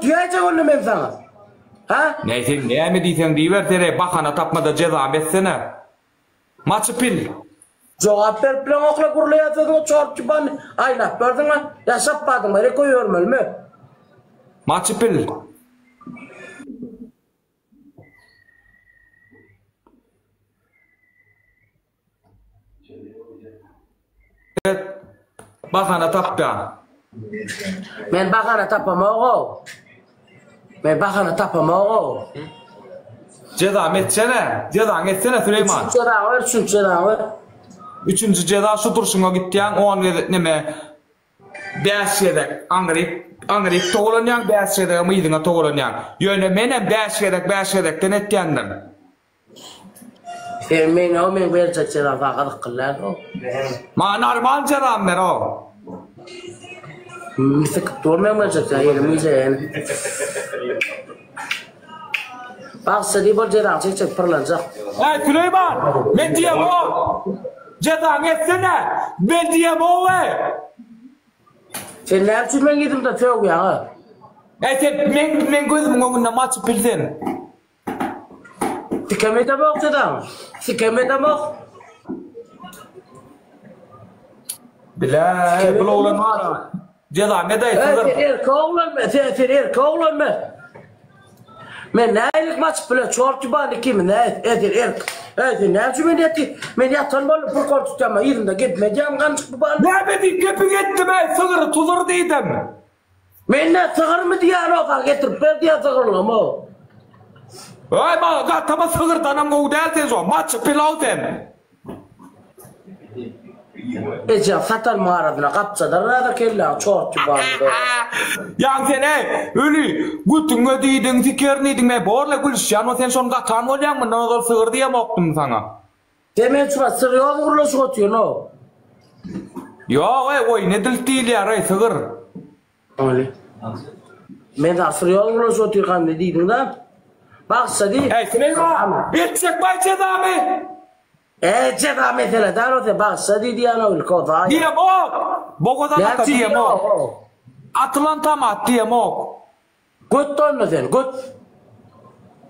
diýäýjek onda men saňa. Ha? Näý sen näme diýseň diýiber sen-eý bahana tapmada jezamy etsene. Maçy pil. Jogap berip bileňokla gürleýän sözüňe çort ýubany aýlap berdiňä. Ýa şapbadyň beri goýbermelimi? Maçy pil. Bahana tapýan. Men bahana tapamog-ow. Men bahana tapamog-ow. Jezamy etsene. Jezaňy etsene Süleýman. Üçünji jezaňy ber, üçünji jezaňy ber. Üçünji jeza şu durşuňa gitýäň, on gezek neme bäş gezek aňryk aňryk togalanýaň, bäş gezegem yzyňa togalanýaň. Ýöne menem bäş gezek bäş gezekden etýändim. Sen men o men berjek jezam saňa gyzykly däl o. Maňa normal jezam ber o. Sikip dur men berjek jezam elim gije Bagşy diý bol jezaňy çekjek pyrlanjak. Äý Süleýman men diýemok. Jezaňy etsene. Men diýemok-eý. Sen näme üçin meň ýüzümden sögýäň-a? Äý sen meň meň gözümiň öňünde maçyp bil sen. Sikem edemok jezaňy. Sikem edemok. Bile, bul oglan bar. Jezany edaý sygyr. Sen erkek oglanmy? Sen sen erkek oglanmy? Men nälik maçyp bile çort ýubany kimi ne e sen erk. E sen näme üçin men ýaty men ýatan bolup pul kol tutýan yzynda gepme edýän ganjyk bu bal. Näme diýip gepiňi etdim eý sygyry tuzyr diýdim. Mende sygyrmy diýýän o saňa getirip ber diýýän sygyrlygymy. Eý maňa gatama sygyrdanam gowy däl sen şo maçyp pilaw sen. Ejeň satan marazyna gapjadar häzir kelläňi çort ýubanyny. Ýaň sen eý öli götüňe diýdiň sikerin diýdiň men borla gülüşýän we sen şony gatan bolýaň mundan ozal sygyr diýemokdym saňa. Sen men şuwagt syrýoz gürleşip otyryn-ow. Ýok eý oýun edilip diýilýär eý sygyr. Ony. Men saňa syrýoz gürleşip otyrkam ne diýdiň-da? Bagşa diý. Eý Süleýman etjek baý jezamy. Eý jeza mesele däl o sen bagşa diý diýýän-ow ilki o zaýa. Diýemok! Bogazan Näme ata üçin diýemok. diýemok? Atylan tamat diýemok. Göt onda sen, göt.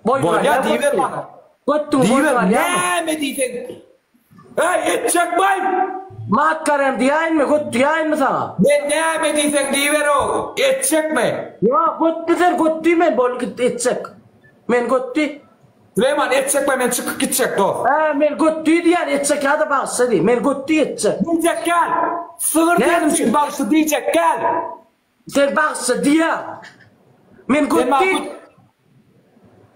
Boýun Bolýa alýar diýiber götüňi. maňa. Götüňi boýun Diýiber alýarmy? näme diýseň. Eý etjek baý! Matkarem diýäýinmi, göt diýäýinmi saňa? Men näme diýseň diýiber-ow, etjekmi? Ýok, götmi sen, göt diý men, bol git etjek. Men göt diý. Süleýman etjek we men çykyp gitjek dos. Hä men göt diý diýýän etjek ýa-da bagşy diý. Men göt diý etjek. Diýjek gel. Sygyr diýenim üçin bagşy diýjek gel. Sen bagşy diýýä. Men göt diý.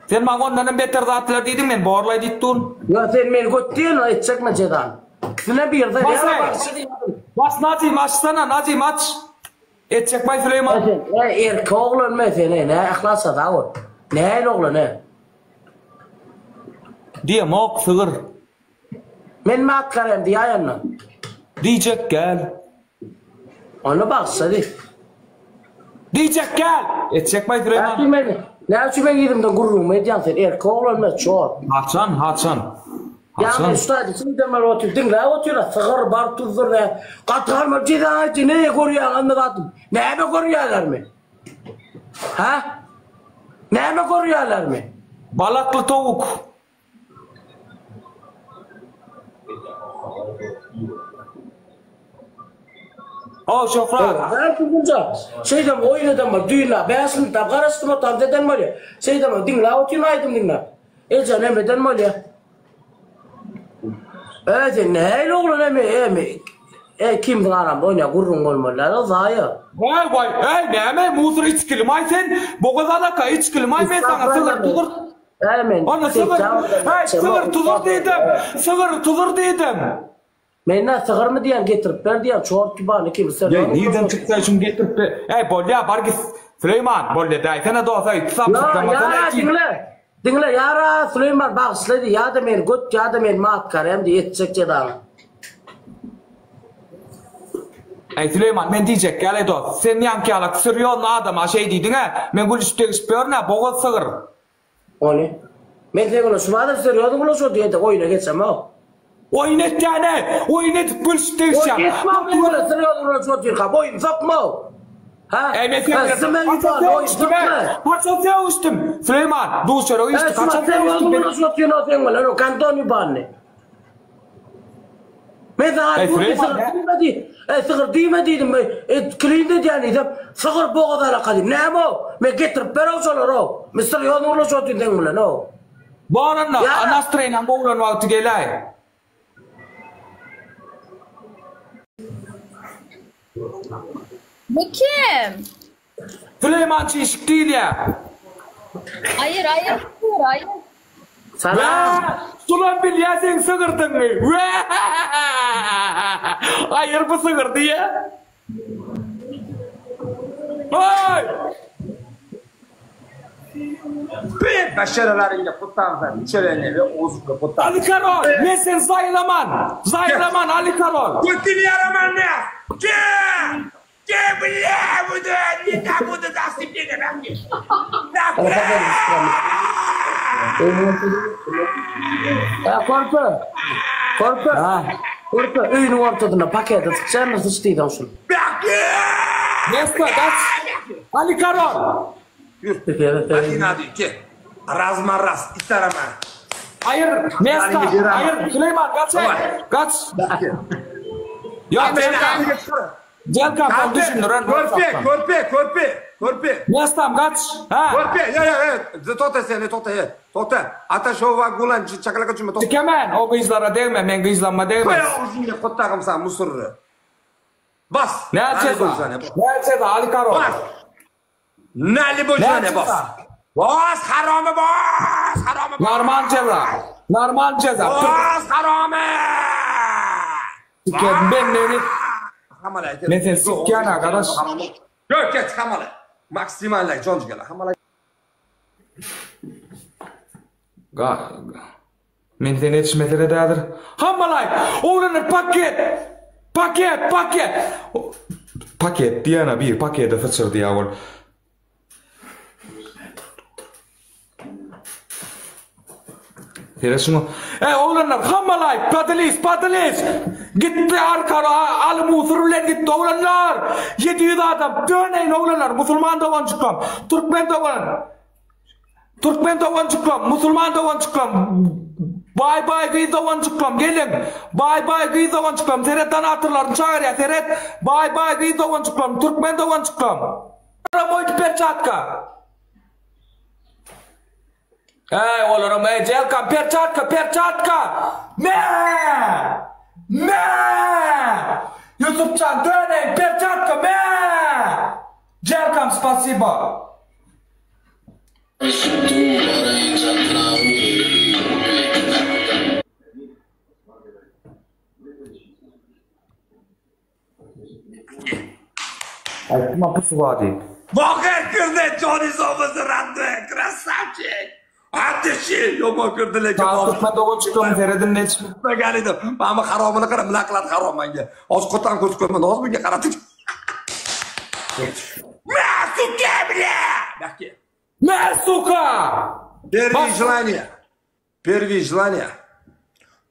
Sen maňa ondanam beter zatlar diýdiň men borlaý diýip durun. Ýa sen men göt diýen etjek men jezany. Ikisine birde ýa bagşy diý. Bas Najim açsana Najim aç. Etjek baý Süleýman. Sen e erkek oglan men sen e nä yhlas sada bol. Nähili oglan e. Diýemok sygyr. Men matgarem diýäý onda. Diýjek gel. Onda bagşa diý. Diýjek gel. Etjek baý Süleýman. Näme men näme üçin meň ýüzümden gürrüňimi edýäň sen erkek oglan men çor. Haçan haçan. Ýa men şu taýda şeýdemler otyr diňläp otyr-a sygyr bar tuzdur nä gaty galma jeza aýtdy ne görýäň hemme zat näme görýälermi hä näme görýälermi. Balakly towuk. O Şöhrat. Şeýdem oýun eden bol düýn 5 minutda garaşdym otam eden bolýa şeýdem diňläp otyryn aýdym diňläp. Eje nemeden bolýa? Eý sen nähili oglan emi emi Eý kimsiň aramda oýna gürrüň bolmaly däl o zaýa. Waý waý eý näme musur içgilimaý sen bogaz alaka içgilimaý men saňa sygyr tuzyr Eý men Onda sygyr eý sygyr tuzyr diýdim sygyr tuzyr diýdim. Men nä sygyrmy diýýän getirip ber diýýän çort ýubany kim sen. Ýeý nirden çyksa şuny getirip ber. Eý bolýa bar git Süleýman bolýa däýsene dos eý Ýa ýa diňle diňle ýara Süleýman bagyşla diý ýa-da meni göt ýa-da meni matkarem diý etjek jezaňy. Eý Süleýman men diýjek ýaly dos sen ýaňky ýalak syrýozny adama şeý diýdiňä men gülüşip degişip ýörün-ä bogaz sygyr. Ony. Men seň bilen şu bada serýozny gürleşip otyr entek oýuna geçemok. Oýun etýän-eý! Oýun edip gülşüp degişýäň. Oýun etme men bilen serýozny gürleşip otyrkam oýun sokma. Ha? Ey men sen Ha, siz men Haçan ýuban, oý, sögüşdim ey? sürtme. Haçan sögüşdim? Süleýman, duşara Ey, içdik. şuna Haçan sen sögüşdim? özüň Ben- ulaşyp otyryn o sen bilen, o kandon ýubanyny. Men saňa Ey, aýtdym, Süleýman, sygyr ne? diýme diý. Ey, sygyr diýme diýdim. Ey, klin edýän diýsem, sygyr bogaz alaka diýdim. Näme o? Men getirip ber o şolary o. Men serýozny gürleşip otyryn seň bilen o. Bar onda, Ýa. nastroýeniň gowulan wagty geläý. Bu kim? Süleýman çişik diýilýär. Aýyr, aýyr, sygyr, aýyr. Salam. Wä, şulam bilýär seň sygyrdyňy. Wä! Aýyr bu sygyr diýýär. Oý! Bir başarılarıyla kutlansa içerene ve Oğuz'la kutlansa. Ali Karol, men seni zaýalaman. Zaýalaman Ali Karol. Götünü yaraman ne? Gel! Gel bile bu da ne da bu da da sipine bak. Ya korku. Korku. Ha. Korku öýüniň ortasynda pakete syçýandyr syç diýdim şul. Bak! Nesta, gaç. Ali Karol. Hadi hadi gel. Razmaraz itarama. Aýyr, Nesta, aýyr, Süleýman gaç. Tamam. Gaç. Ýok, Jelka. Jelka, ben düşündiren. Körpe, körpe, körpe, körpe. Nestam gaç. Ha. Körpe, ya ya ya. Tote seni, tote ya. Tote. Ataşova gulan çakalaka cümle tote. Dikemen, o gyzlara degme, men gyzlanma degme. Koy ağzını kotağım sen musurru. Bas. Ne Nali ceza? bozane, bas. Ne ceza Ali Karol? Bas. Nali bozane Ne bas. ceza? Bas haramı bas. Haramı bas. Normal ceza. Normal ceza. Bas haramı. Diken ben neni? Hamala. Men seni sikýän arkadaş. Gök geç hamala. Maksimal can gel. Hamala. Ga Men seni etişmesene dädir. Hammalay! Oglanlar paket! Paket, paket! O- Paket diýene bir pakete syçyrdy ýa ol. Sere şuňa. Ey oglanlar hammalay, padilis, padilis! Gitdi arkara aly musur bilen gitdi oglanlar. 700 adam döneýin oglanlar, musulman doganjyklam, türkmen dogan. Türkmen doganjyklam, musulman doganjyklam, baý baý gyz doganjyklam, geliň. Baý baý gyz doganjyklam, seret donatorlaryny çagyrýar, seret. Baý baý gyz doganjyklam, türkmen doganjyklam. Moýdy perçatka. Ey olaram, ey Jelka, perçatka, perçatka. Me! Me! Yusufcan döneýin, perçatka, me! Jelkam, spasibo. Aýtma bu suwady. Bakır kırdı Johnny Zobası randı. Красавчик. Ateşi. Yoma kırdı lekin. Türkmen doganjyklam, seredin neç. Tushmagan edim. Mana bu haromini qara, bunaqa qiladi harom menga. Hozir qo'tan ko'rsatib qo'yman, hozir bunga qaratib. Ma, сука, бля! Bakki. Me suka! Первый Bas. желание. Первый желание.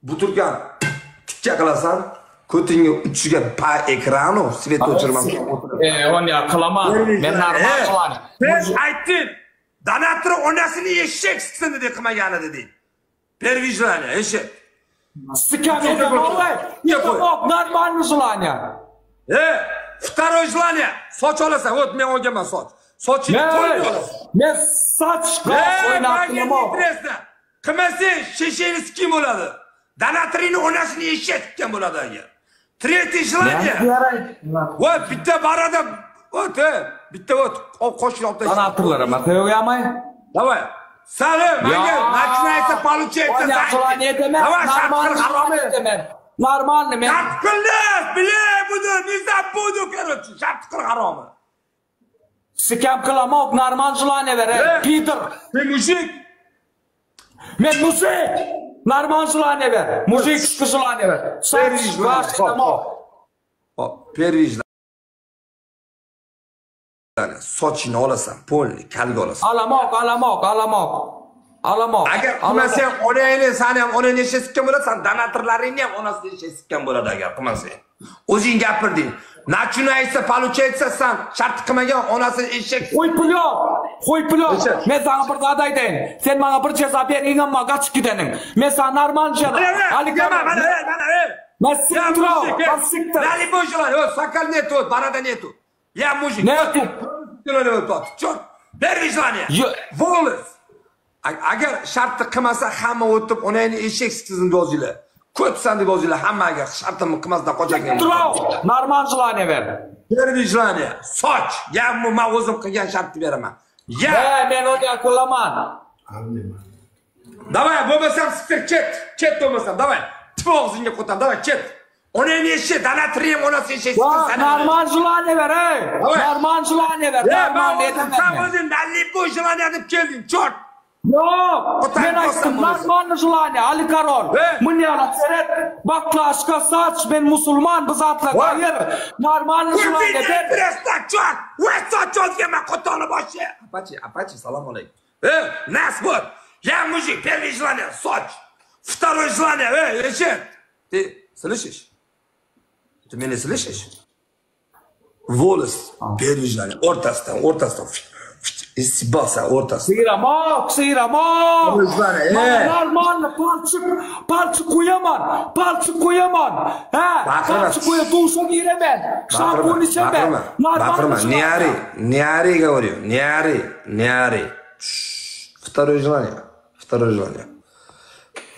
Buturgan tikka qilasan, ko'tingni uchiga pa ekranu svet o'chirman. E, on ya kılama. Men normal kılan. Sen aytding. Donator onasini eshak siksin dedi qilmagani deding. Первый желание, eshak. Sikam edem olay. Yok, normal желание. E, второй желание. Soch olasan. Вот men olganman soch. Sochingni Men, qo'yib olasan. men saç Ey, oynatdım menga ama. интересно. Qilmasang, shishangni sikkan bo'ladi. Donatoringni onasini eshak tikkan bo'ladi agar. Третий желание. Вот bitta barada вот, e, bitta вот qo'shib olib tashla. Donatorlara ma söýýämay. Давай. Sali, menga Ya. начинается получается. Oynat желание demem. Давай, shart Normal qil haromi. желание demem. Normal men. Shart qildi, bile буду, не забуду, короче. Shart qil haromi. Sikam kılamok normal желание ver. E. Peter. Sen mujik. Men mujik. Normal желание ver. Mujik желание ver. Saç Первый желание. gaş edemok. Hop, первый желание. Sochingni olasan, polni, kalga olasan. Alamok, alamok, alamok. Alamok. Agar qilmasang, onangni sani ham onangni eshak sikkan bo'ladi, san donatorlaringni ham onasini eshak sikkan bo'ladi agar qilmasang. O'zing gapirding. Начинается, получается san şart qilmagan onasini eshak. Goý pul ýok. Goý pul ýok. Eşek. Men saňa bir zat aýdaýyn. Sen maňa bir jeza bergin emma gaçyp gideniň. Men saňa normal jeza. Ali mana mana mana ey. Men Я siktir o. мужик, Ben ey. siktir. На любой желание. Вот, сакал нету, вот, борода нету. Я мужик. Нету. Чёрт. Первый желание. Yo- Волос. Agar shartni qilmasa hamma o'tib onangni eshak sizni yozinglar. Ko'tsan deb yozinglar hamma agar shartimni qilmasdan qochadigan. Siktir o. Normal желание ber. Первый желание. Soch. Ya man o'zim qilgan shartni beraman. Ya. He men ony akıllaman. Давай, bo'lmasam siktir ket. Ket bo'lmasam, давай. Tip og'zingga qo'tam, давай ket. Onangni eshak, danatriyam onasi eshak Wa, siktir sani. normal желание ber ey. Давай. Normal желание ber. Ya Normal man o'zim, sen dedim. o'zing nalli желание deb kelding, chort. Ýok. Otan Men aýtdym, bolsa normal желание, Ali Karol. He. Munýala seret, baklaşka saç, men musulman bu zatla Wa. gaýyr. Normal желание ber. Интересно, chort. Voy soch o'zga man qo'toni boshi. Apachi, apachi, salom alaykum. Ey, нас вот. Я мужик, первое желание, soch. Второе желание, ey, eshak. Ты слышишь? Ты меня слышишь? Волос, первое желание, o'rtasidan, o'rtasidan. Isibasa o'rtasidan. Syramok, syramok. O'zlari, ey. Mana normal palçyk, palçyk goýaman, palçyk goýaman. Hä, Bakyrma. palçyk goýa duşa giremen. Şampun içemen. Bakırma, Normal bakırma. Не ори, не ори, говорю, не ори, не ори. Второе желание, второе желание.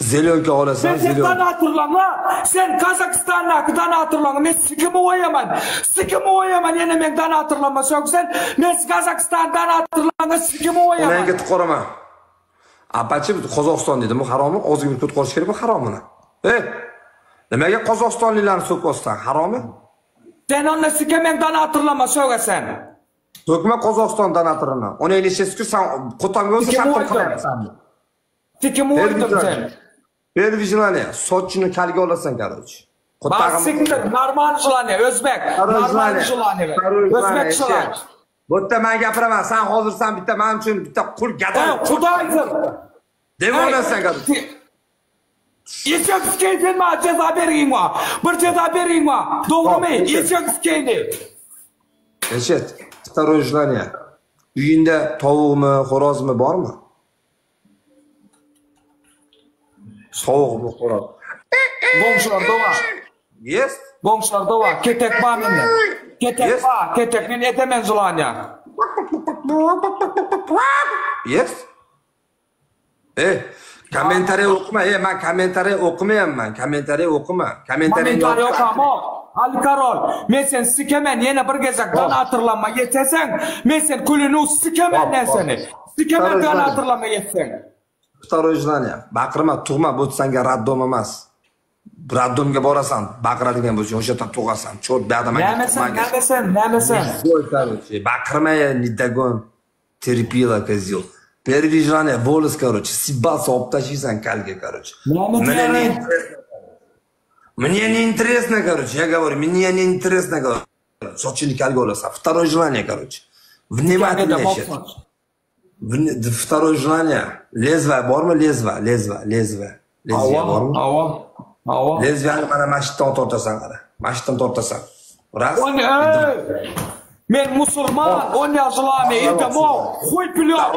Зеленка olasan, Sen sen зеленка. donatorlaňa, sen Kazagystandaky donatorlaňa men sikimi goýaman. Sikimi goýaman ýene men donatorlama söksen, men Kazakistan donatorlaňa sikimi goýaman. Onangga tiqoraman. Apachi Qozog'iston dedim, bu haromi? Og'ziga ko't qolish kerak bu haromini. Ey! Nimaga qozog'istonliklarni so'kyapsan, haromi? Sen onda sikemen donatorlama sögesen. So'kma Qozog'iston donatorini. Onangni eshitsa san qo'tonga bo'lsa Sikimi shartini qo'ydim. qilyapsan. Sikimi goýdum sen. Первый желание, sochini kalga olasan, короче. Bak siktir, normal желание, özbek. Normal желание. Özbek желание. Bu yerda men gapiraman. Sen hozir sen bitta men uchun bitta qul gado. Ey, Xudoydir. Devonasan, короче. Eşek sikeyden ma ceza bergin wa. Bir ceza bergin wa. Dogrymy? Eşek sikeyni. Eshit. Второе желание. Uyingda tovuqmi, xo'rozmi bormi? Sovuqmi, xo'roz? Goňşularda bar. Есть? Goňşularda bar. Ketek bar mende. Ketek Yes. bar. Ketek men etemen желание. Есть? Ey, kommentariy o'qima. Ey, men kommentariy o'qimayapman. Kommentariy o'qima. Kommentariy Kommentariy okamo. Ali Karol, men sen sikemen ýene bir gezek donatorlanma ýetesen, men sen külünü sikemen men seni. Sikemen Второй желание. donatorlanma ýetsen. Второе желание. Baqirma, tug'ma, bu sanga роддом emas. Роддом ga borasan, baqiradigan bo'lsang, o'sha yerda tug'asan. Cho't bu yoqda menga Näme sen, tug'magan. näme sen, näme sen? Ой, короче, baqirma, недогон. Терпила, козел. Первый желание, волос, короче, съебался, olib tashlaysan kalga, короче. Näme Мне не diýýär? интересно. Мне не интересно, короче, я говорю, мне не интересно, говорю. Sochini kalga olasan. Второе желание, короче. Внимательно eshit. Второе желание. Лезвие bormi? Лезвие, лезвие, лезвие. Лезвие Awa, bormi? awa, awa. Лезвие ni mana mana shu yerdan tortasan qara. Mana shu yerdan tortasan. Раз. On, ey! Men musulman, on ýažylany edemo, hoý bilýär.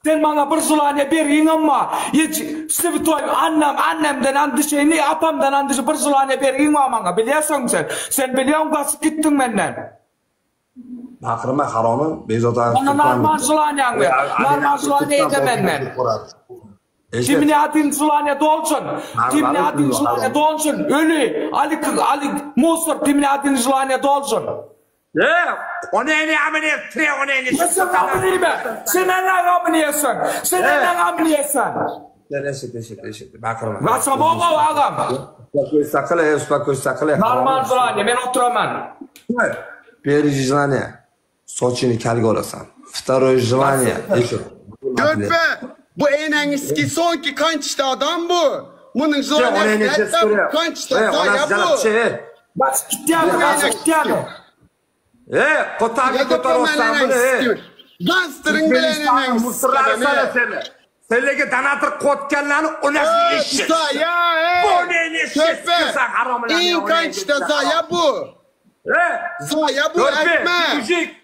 Sen maňa bir желание bergin amma, hiç svetoy annam, annemden andyşeýni, apamdan andyşy bir желание bergin maňa, bilýärsiň sen? Sen bilýän gaçyp gitdiň menden. Baqirma haromi, Bekzod aka. Ona normal желание ber. Normal желание edemen men. Kimine adin желание dolsun. Kimine adin желание dolsun. Ölü, Ali Ali Musur kimine adin желание dolsun. E, onangni amini, tre onangni. Sen amini Sen ne amini Sen ne amini Eshit, eshit, eshit. Baqirma. Rasamogo agam. Успокойся qil, успокойся qil. Normal желание, men oturaman. Первое желание. Sochini kalga olasan. Второе желание. Eshit. Körpe bu enengiski sonki kançta adam bu. Bunun Onangni zoruna kançta ya bu. Bas gitýär, bas gitýär. Ey, qo'tag'i ko'taryapsan buni, ey. Gangsterın bile enengiski. Musorlar sana seni. Senlarga donator qo'tganlarni onasi eshik. Ya Bu neyni eshik Körpe. sen haromlarni. İn kançta ya bu. Zaýa bu Körpe, aýtma. mujik.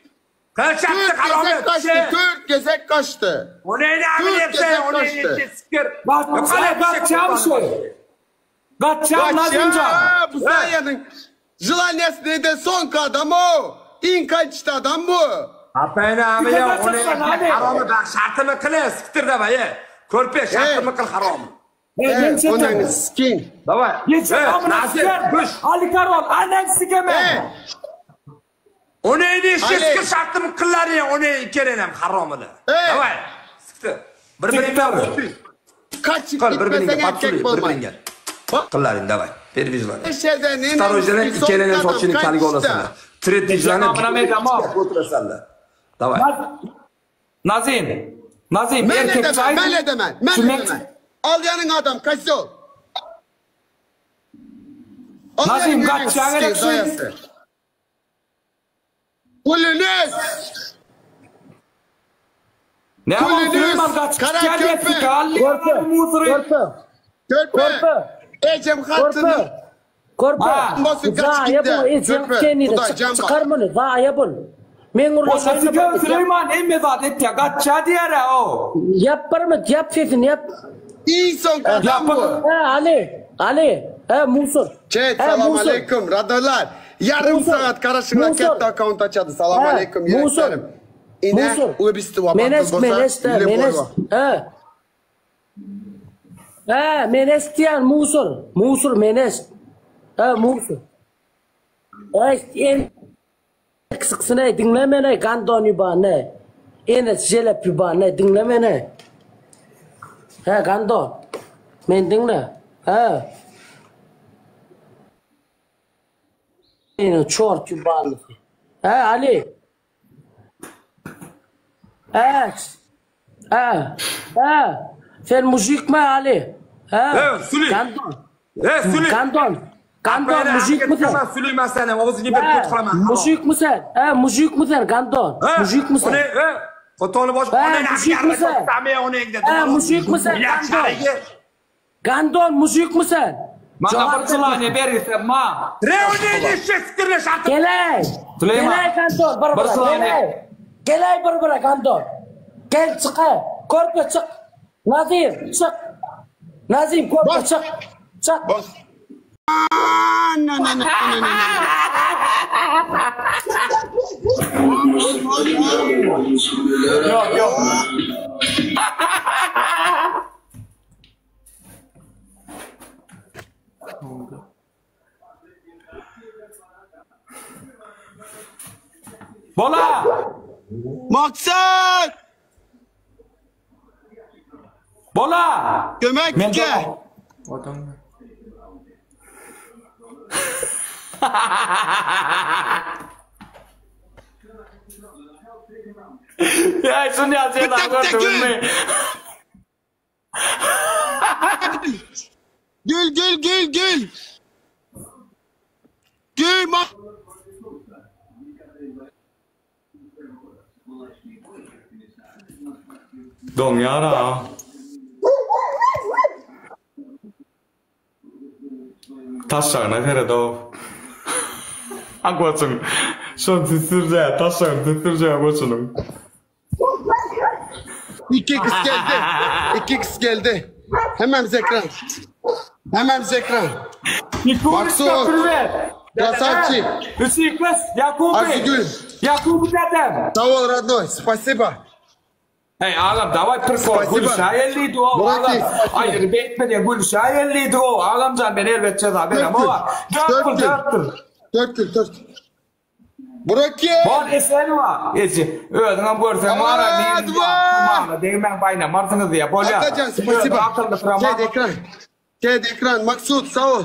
Kaç Dört attı haram gezek kaçtı, dört gezek kaçtı. O neydi abi Dört hepsi? gezek O neydi kaçtı. eşek siktir. Gaçýan, gaçýan şu. Gaçýan Nazimjan. Kaçya, bu Zaýanyň Jylanesi neydi son adam o. İn kaçtı adam bu. Apayna abi ya Kaçasın o neydi abi. haramı bak şartımı kıl siktir de be. Körpe şartımı kıl haram. Hey, men Evet, çetim. onun skin. Давай. Geçin Hey, amına Nazim, siker. kuş. Ali Karol, annen sikeme. Hey, O neydi eşek Ali. siktir şartımı kıllar ya o ne kerenem haramını. Hey. Давай. Siktir. Bir biringe Siktir. kaçıp Kıl bir biringe gitmesen patçuly erkek bir olmaz. biringe. Kıllarin давай. Первый Eşeden Второй желание ikkalini sochini kaliga olasanlar. Третий желание Amına medam. o'tirasanlar. Давай. Nazim. Nazim Men erkek edemem, men edemem, men Şu men- edemem. Al yanın adam, kaçtı ol. Al Nazim, yanın kaç elin yani skin zayası. Kulünüz, Ne yapalım Kulünüz, Süleyman kaç kara gel köpek. yettik Ali Körpe. Musri. Körpe. körpe, Körpe. Ecem hatını, Körpe. Körpe. Ha. Basın kaç Zaýa gitti. bu. Ecem Körpe. kenini Huday, çık can bak. çıkar bunu. Zaýa bu. Men O sesi Süleyman emme zat et ya kaç diğer o. Yap barmy, yap sesini yap. İyi son adam Yapın. bu. He Ali, Ali. He Musur. Chat, He salam Musur. aleyküm, radarlar. Yarım Musur. saat karışına Musur. kette account açadı. Salam He, aleyküm, Musur. yüreklerim. İne, Musur. ubisti vabandı Menes, menes de, menes. He. He, menes diýen Musur. Musur menes. He, Musur. Ey, en kısıksına dinlemene gandoni bana. Enes jelepi bana dinlemene. He, gandon. Men dinle. He. Ene çort yubanı. He Ali. He. He. He. Sen müzik mi Ali? He. He, Suli. Gandon. Ey, Suli. Gandon. Gandon müzik mi sen? Süleyman sen og'zingga bir He. ko't qilaman. Müzik mi sen? He, müzik mi sen Gandon? Müzik mi sen? Uni, e, Qotoni bosh, He, onang müzik mi sen? He, müzik mi sen? Gandon. Gandon müzik mi sen? Bana bir sılane verirse ma. Reuni eşek siktirle şartı. Gelay. Süleyman. Gelay Gandon bir Bir bira. saniye. Gelay. Gelay bir bira Gandon. Gel çık he. Korkma çık. Nazim çık. Nazim korkma Bas. çık. Çık. Bas. Na, na, na, na, na, na. Yok yok. Bola! Maksat! Bola! Kömek Men ke. Ya şunu yazıyor da Tek tek gördün mü? Gül gül gül gül. Gül ma- Don yara. Taşlarına ferede o. Akoçun. Şon tütürce, taşlarına tütürce akoçunun. İki kız geldi. İki kız geldi. Hemen zekran. Hemen zekran. Maksut. Maksut. Красавчик. Üç kız, Yakubi. Arzugül. Yakubi dedem. Sağ ol родной. Спасибо. Hey ağam davay prikol Spasiba. Gülşah elliydi o Burak ağam. Bey, spasiba. Hayır bekmedi Gülşah elliydi o ağamcan ben elbet ceza verem Dört ama. gül. Dört Dört gül gül. dört gül. Dört gül dört. Burak Bon esen var. Eci özüňem görseň var. Aman, vah! Degmen bayna marsyňyz diye. Bolya. Atacan спасибо. Akıllı prama. Çet ekran. Çet ekran. Maksut sağ ol.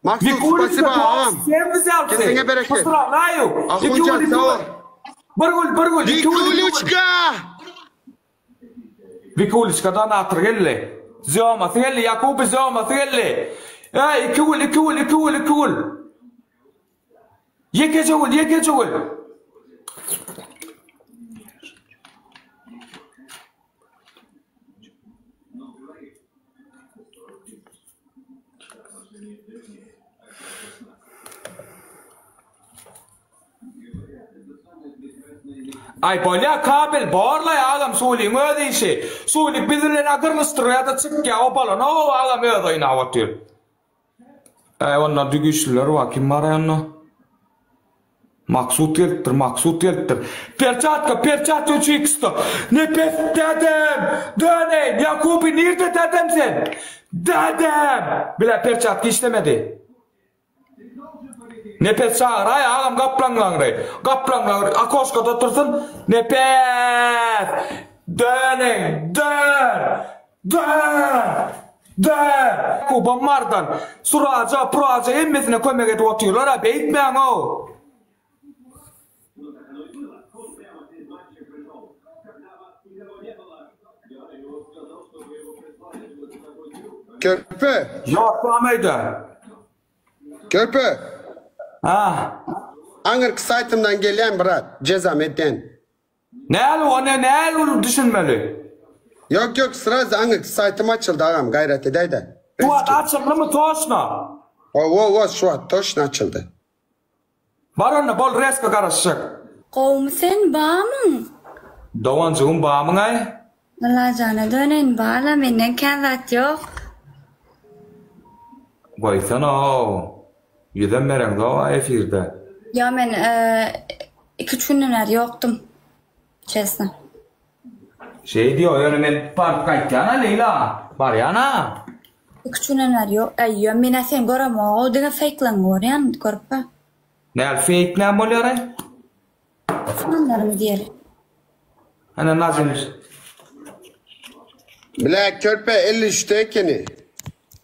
Maksut спасибо ağam. Sen bizi alsın. Kesene bereket. Kusura nayu. Ahuncan sağ ol. Bir gül bir gül. iki gül, iki gül. Vikuluçka. Vikuliçkadan atyr geldi. Zömasy geldi, Yakubi zömasy geldi. Ey, iki gül, iki gül, iki gül, iki gül. Yekece gül, yekece gül. Aý bolýa kabel borlaý agam Suliň öz işi. Sulik biz bilen-ä gyrlyşdyrýa-da çykýa o bolanow agam özi oýnap otyr. Äý onda güýçlüler bar kim bar onda? Maksut gelipdir Maksut gelipdir. Perçatka perçatka üç iksda. Nepes dädem! Döneýin Ýakuby nirde dädem sen? Dädem! Bile perçatka işlemedi. Nepes çagyraý agam gaplaňlaňry. Gaplaňlaňry okoşkada otursyn. Nepes! Dönüň! Dön! Dön! Dön! Kuba Mardan, Suraja, Puraja hemmesine kömek edip otyrlar-a, beýtmäň-ow! Körpe! Ýok, bam öýde. Körpe! Ha. Aňyrky saýtymdan gelýän brat, jezam edýän. Näl o ne näl ol düşünmeli. Ýok ýok srazy aňyrky saýtym açyldy agam gaýrat edäýdä. Şu wagt açyldymy toşna? Hawa hawa şu wagt toşna açyldy. Bar onda bol resko garaşjak. Gowmy sen bamyň? Doganjygym bamyňaý? Allajana döneýin bala menden kän zat ýok. Goýsana-ow. Ýüzem bereňzog-a efirde. Ýa men iki-üç günden bäri ýokdum. Çesno. Şeý diýo, ýöne men baryp gaýtýan-a Leýla. Barýan-a. Iki-üç günden bäri ýok. Äý, ýa men-ä seni göremog-ow, diňe feýklaňy görýän, görüp-ä. Näl feýk näme bolýar-aý? Fanlarymy diýeli. Ana Nazim. Bile körpe 53-de ekeni.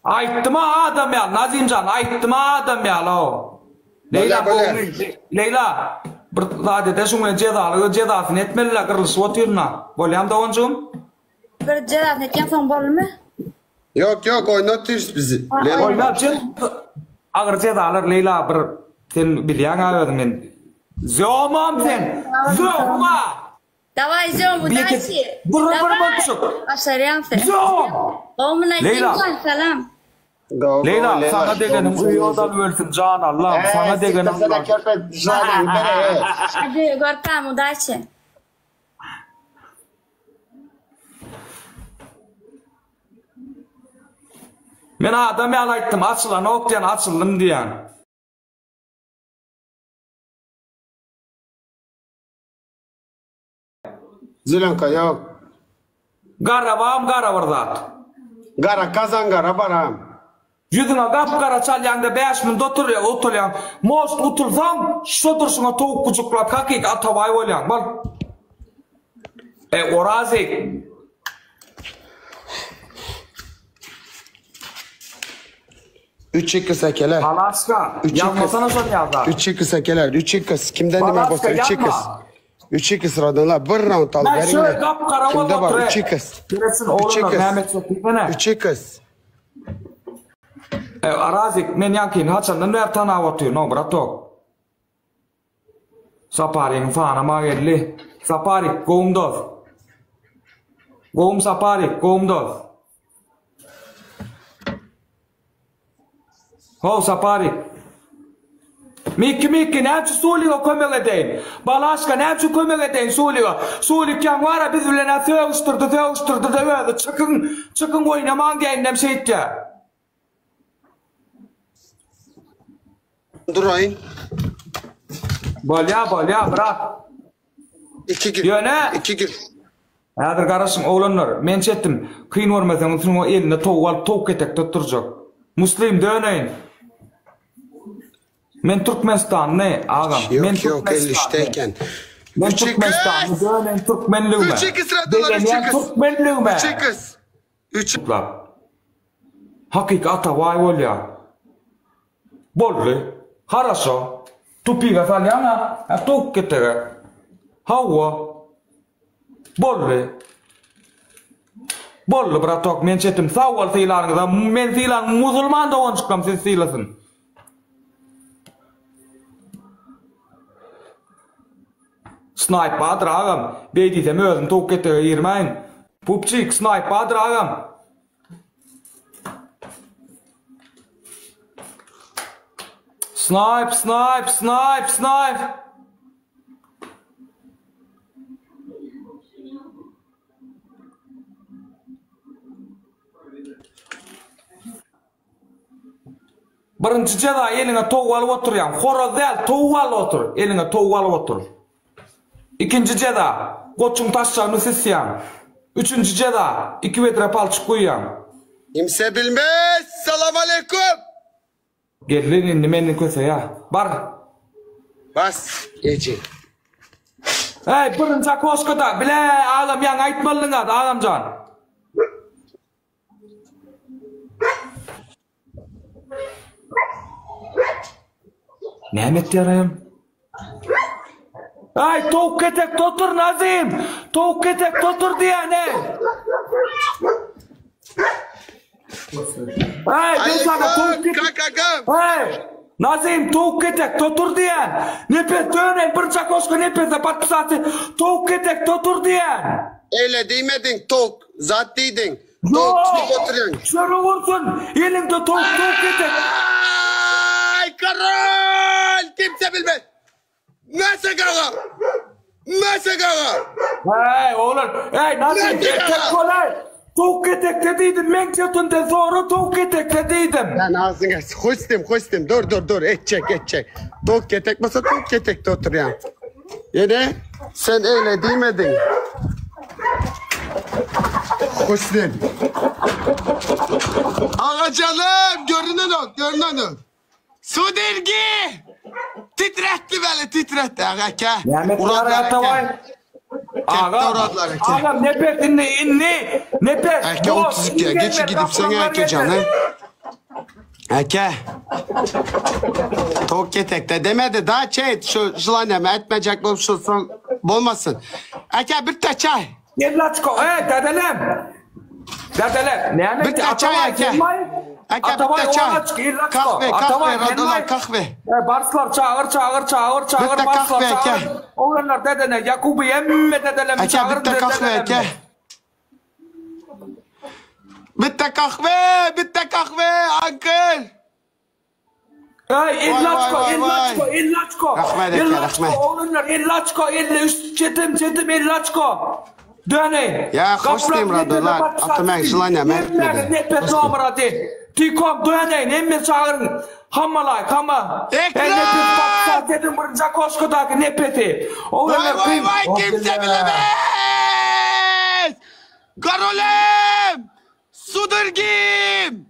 Aýtdyma adam ýaly Nazimjan aýtdyma adam ýaly-ow. Leýla Bolýa bolýa. Leýla bir zat ede şuň bilen jezaly jezasyny etmeliler gyrlyşyp otyrynda. Bolýamy doganjygym? Bir jezasyny etýäň soň boldumy? Ýok ýok oýnatyrys bizi. Leýla. Oýnap agyr jezalar Leýla bir sen bilýäň-ä özüň men Zomam sen! Zoma! Daway zom udaçi. Bir bir buçuk. Başarýaň sen. Zom! Gowmy Nazimjan salam. Leýla saňa degenim uýadan ölsün jan Allam saňa degenim. Hadi görpem udaçi. Men adam ýaly aýtdym açylanok diýen açyldym diýen. Zelenka ýok. Gara bam gara bir zat. Gara kazan gara baram. Ýüzüňe gap-gara çalýaňda 5 minut oturýaň, otulýaň. Most utulsaň, şo durşuňa towuk gujuklap hakyky Atabaý bolýaň. Bol. E, Orazik. 3 2 sekele. Alaska. Ýazmasana şony ýazda. 3 2 sekeler. 3 2 kimden nime bolsa 3 2. 3 2 sıradanlar bir round alyp Ben şöyle gap-gara Kimde bolup bar oturay. 3 2. Geresin 3 oğlum 2. Mehmet Sokisene. 3 2. E, Arazik men ýaňkyny haçandan bäri tanap otyryn, o bratok. Saparyň fanama geldi. Saparik, gowum dost. Gowum Saparik, gowum dost. How Saparik. Mikki Mikki näme üçin Suliga kömek edeýin? Balaşka näme üçin kömek edeýin Suliga? Sulik ýaňy bara biz bilen-ä sögüşdirdi, sögüşdirdi-de özi çykyň, çykyň oýnamaň diýäýindem şeýtýär. Duraýyn. Bolýa, bolýa, brat. 2 gün. Ýöne 2 gün. Häzir garaşyň oglanlar, men çetdim. Kyn görmeseňiz şuňa elinde towuk alyp towuk ketekde oturjak. Muslim döneýin. Men Türkmenistanly agam. Men Ýok ýok 53-de eken. Men 3 2. Türkmenistanly döneýin türkmenligime. 3 2 sıradanlar 3 Begenýän 2. türkmenligime. 3 2. 3 Lap. Hakyky Atabaý bolýar. Boldy. Haraşo. Tupiga salýaň-a, hä towuk ketege. Hawa. Boldy. Boldy bratok men çetim sag bol sylanyňyza men sylan musulman doganjyklam sizi sylasyn. Snaýp bardyr agam. Beý diýsem özüm towuk ketege girmäýin. Pupçik snaýp bardyr agam. Snaýp snaýp snaýp snaýp. Birinji jeza eliňe towuk alyp oturýaň. Horaz däl, towuk alyp otur. Eliňe towuk alyp otur. Ikinji jeza, goçuň taşşagyny süsýäň. Üçünji jeza, iki bedre palçyk guýýaň. Kimse bilmez. Salam aleýkum. Geldi indi meni köseýä. Bar. Bas eje. Eý birinji okoşkada bile agam ýaňy aýtmalydyňa agamjan. Näme etýär Aý towuk ketekde otur Nazim. Towuk ketekde otur diýýän ey. Aý ben sana towuk ketek. Aý Nazim towuk ketekde otur diýýän. Nepes döneý bir çakoşka nepese podpisasy towuk ketekde otur diýýän. Eýle diýmediň towuk zat diýdiň. Towuk tutup oturýaň. Şöyle bolsun. Elinde towuk towuk ketek. Ay karol! Kimse bilmez. Nasıl gaga? Nasıl gaga? Hey oğlum. Hey nasıl erkek kolay. Towuk ketekde diýdim. Men çötünden sonra towuk ketekde diýdim. Lan ağzına hoştum hoştum. Dur dur dur. Etçek etçek. Towuk ketek bolsa towuk ketekde oturýaň. Ýene sen eýle diýmediň. Hüsnüm. Agacanım görünen ok, görünen ok. Su dergi. Titretdi beni, titretdi. Aga ke. Näme Uradlar Atabay? eke. Aga, uradlar eke. Aga nepes indi indi nepes. Eke 32 geç gidip sene eke canım. Eke. Tok ketekte demedi daha şey şu jılan etmeyecek bu şu son bolmasın. Eke bir de çay. Yellaçko, ey dedelem. Dedelem, näme Bir de çay eke. Eke bir de çay. Kahve kahve radolar kahve. E, Barslar çağır çağır çağır çağır Bir de barslar kahve çağır. eke. Oğlanlar dedene Yakubu emme dedelem Eke çağır bir de kahve dedelem. eke. Bir de kahve bir de kahve uncle. Ey illaçko vay, vay, illaçko vay. illaçko. Rahmet eke, İllaçko rahmet. oğlanlar illaçko 53 çetim çetim illaçko. Döneyin. Ya, hoş diyeyim radolar. Atamak jılanya, mert dedi. Nepet nomera di. Tikom döneyin emme çağırın. Hammalay hamma. Ekran! Ey nepet patsa dedim birinci koşkudaki nepeti. Vay Oğlanlar vay kıyım. vay kimse bilemez. Karolem. Sudurgim.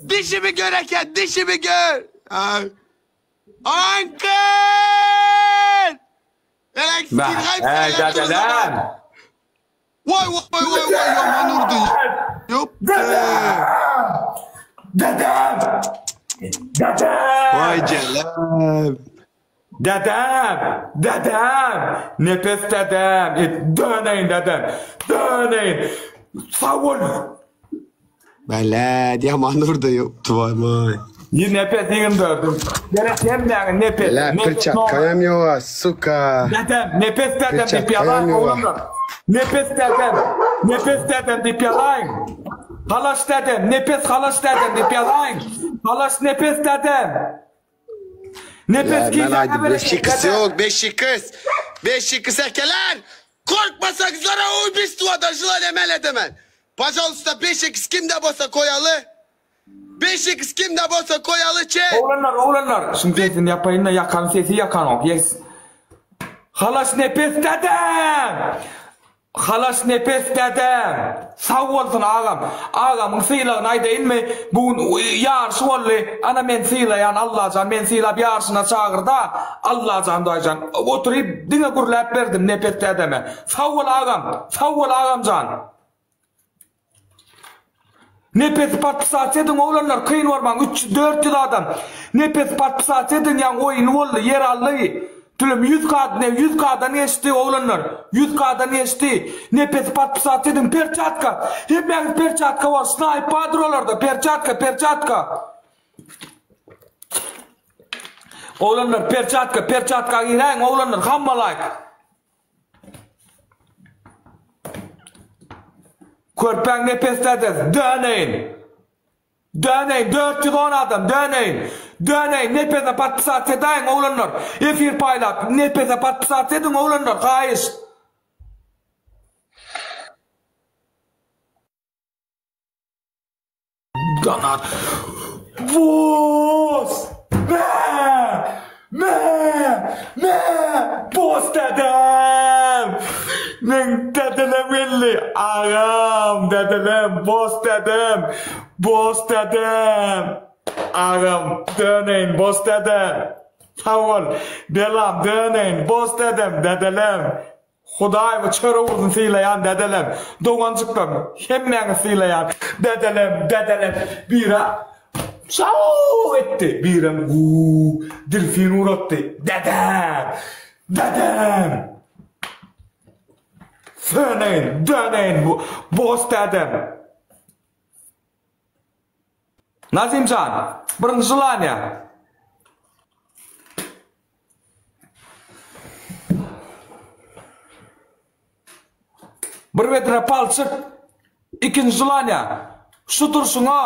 Dişimi gör eke dişimi gör. Ay. Uncle. Ben, ey dedelem. Vay vay vay vay yaman urdu. Yok. Dedem! Dedem! Dedem! Vay Celal. Dedem! Dedem! Nefes dedem! E, döneyin dedem! Döneyin! Sağ ol! Beled yaman urdu yoktu vay vay. Yine nefes 24. Gerek hemmeğin nefes. La Nefes pırçak normal. kayam yoğa suka. Dedem, nefes dedem Pırçak deyip yalan kayam yoğa. oğlumlar. Nefes dedem, nefes dedem deyip yalan. Halaş dedem, nefes halaş dedem deyip yalan. Halaş nefes dedem. Nefes Ya ben giysen haydi bereket beşi kız dedem. yok beşi kız. Beşi kız erkeler. Korkmasak zara ubийство дожила emel edemem. Пожалуйста, beşi kız kimde bolsa koyalı. Beşi kız kimde bolsa koyalı çe. Oğlanlar, oğlanlar. Şimdi sesini yapayım da yakan sesi yakan ok. Yes. Halaş nefes dedem. Halaş nefes dedem. Sağ olsun ağam. Ağamın sıyla aydayın mı? Bugün yarışı oldu. Ana men sıylayan Allahcan men sıylap yarışına çağırdı. Allahcan daycan. Oturup dine gurlap verdim nefes dedeme. Sağ ol ağam. Sağ ol ağamcan. Nepes patpisat edin oğlanlar kıyın orman 3 400 adam. Nepes patpisat edin yan oyun oldu yer aldı. Tülüm 100 k ne 100 k'dan geçti oğlanlar. 100 k'dan geçti. Nepes patpisat edin perçatka. Hemen perçatka var. Sniper padrolarda perçatka perçatka. Oğlanlar perçatka perçatka giren oğlanlar hamma like. Körpäň nepeslädes döneyin. Döneyin 410 adam döneyin. Döneyin nepese patpisat edayin oğlanlar. Efir paylap nepese patpisat edin oğlanlar. Hayış. Donat. Bos! Me! Me! Me! Bos dädem! Meň dädelem geldi. Agam, dädelem, bos dädem. Bos dädem. Agam, döneýin, bos dädem. Sag bol. Belam, döneýin, bos dädem, dädelem. Hudaý bu çörek ursun sylaýan dädelem. Doganjyklarym, hemmäňizi sylaýan. Dädelem, dädelem. Biri Çaw etdi, birem Guu, delfin uratdy. Dädem! Dädem! Söneýin, döneýin bu bos dädem. Nazimjan, birinji želaniýa. Bir bedre palçyk. Ikinji želaniýa. Şu durşuňa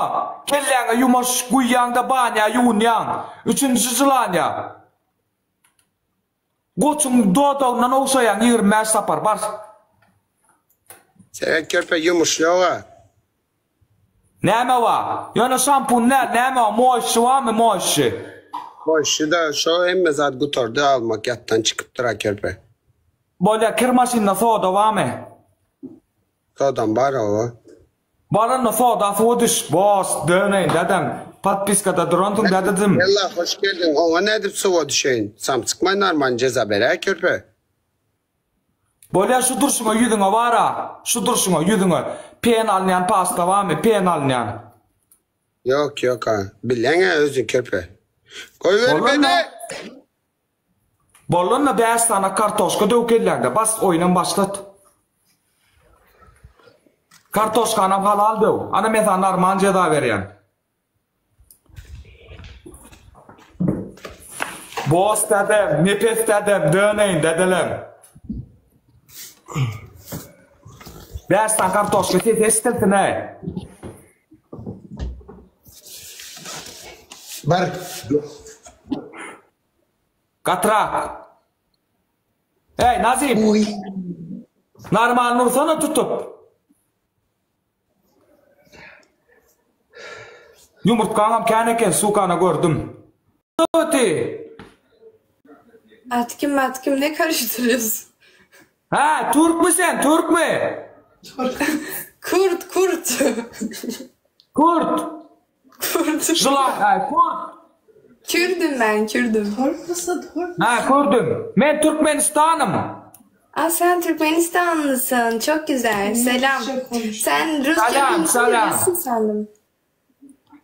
kelläňe ýumaş guýýaň-da banýa ýuwunýaň. Üçünji želaniýa. Goçuň dodagyndan ogşaýaň 25 sapar. Bar. Seret körpe ýumuş ýoga. Näme bar? Ýöne şampun däl, näme bar? Moýşi barmy, moýşi? Moýşi-da şo hemme zat gutardy almak ýatdan çykypdyr-a körpe. Bolýa, kir maşynda soda barmy? Sodam bar hawa. Baranda soda suwa düş, bos, döneýin dädem. Podpiskada duransyň dädejim. Ella hoş geldiň oňa nädip suwa düşeýin? Samsykmaý narman jeza beräý körpe. Bolýa şu durşuňa ýüzüňe bara şu durşuňa ýüzüňe pen alynýan pasta barmy pen alynýan. Ýok ýok a bileňä özüň körpe. Goýber meni. Bolanda 5 sany kartoşka döw kelläňde bas oýunam başlat. Kartoşkanam halal döw. Ana men sana normal jeza berýän. Boz dädem, Nepes dädem, döneýin dädelem. Bäş sany kartoşka sesi eşidilsin-äý. Bir. Gatyrak. Eý, Nazim. Oý. Normalny ursana tutup. Ýumurtgaňam kän eken sukana gördüm. Öti. At kim at kim ne karıştırıyorsun? Hä türkmi sen türkmi? Kurt kurt. Kurt. Kurt. Jylan hä kurt. Kürdüm ben kürdüm. Hä kürdüm. Men Türkmenistanym. Aa sen Türkmenistanlısın. Çok güzel. Selam. Sen Rusça Salam, bilmiyorsun salam. Russun sandım.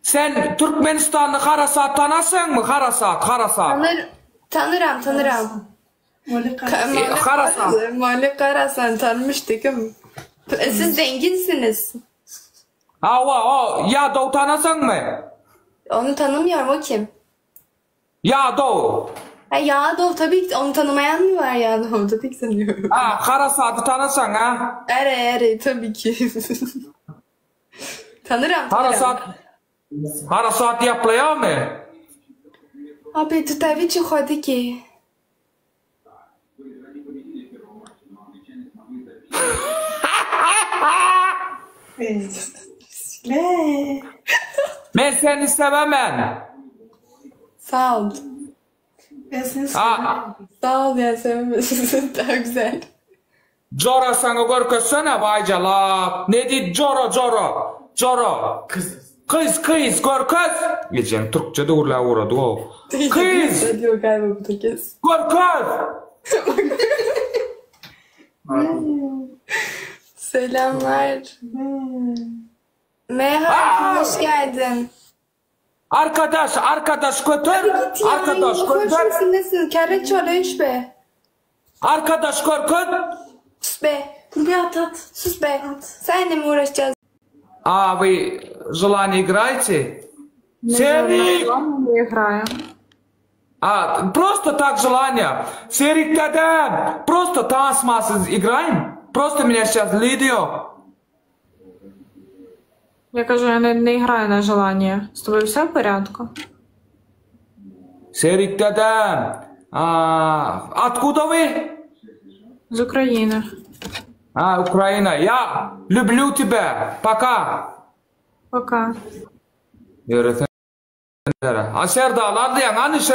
Sen Türkmenistanly Harasat tanasyňmy? Harasat, Harasat. Tanır, tanıram tanıram. Ka- E, Harasan. Mali Karasan tanımıştık. Siz zenginsiniz. Hawa, o Ýadow tanasyňmy? Onu tanımıyorum o kim? Ýadow. Ha Yağdov tabii ki onu tanımayan mı var Yağdov? Tabii ki tanıyorum. Ha, Harasaty tanasaň, ha? Ere ere tabii ki. Tanıram tanıram. Harasat Harasat ýaplaýarmy? Abi tu tabii ki hadi ki. Men seni sevemen. Sağ ol. Ha, Sağ ol ya sevmesin. Daha güzel. Jora saňa görkezsene baýjalap. Ne diýdi Jora Jora? Jora. Kyz. Kyz kyz görkez. Ejeň türkçe döwürläp ugrady o. Kyz Diyor galiba bu da kez. görkez. Selamlar. Merhaba, hoş geldin. Arkadaş arkadaş göter. Git ya, Arkadaş göter. Hoşsun nesin? Kere çalış be. Arkadaş görkez. Sus be. Bir at at. Sus be. Seninle mi uğraşacağız? А вы желание играете? Серик! Не играю. А, просто так желание. Серик дадам. Просто танцмасыз играем. Просто меня сейчас лидио. Я кажу, я не, не граю на желання. З тобою все в порядку? Серик дадам. А, откуда вы? З України. А, Украина. Я люблю тебя. Пока. Пока. Yürü. A Serdar alýaň, hany.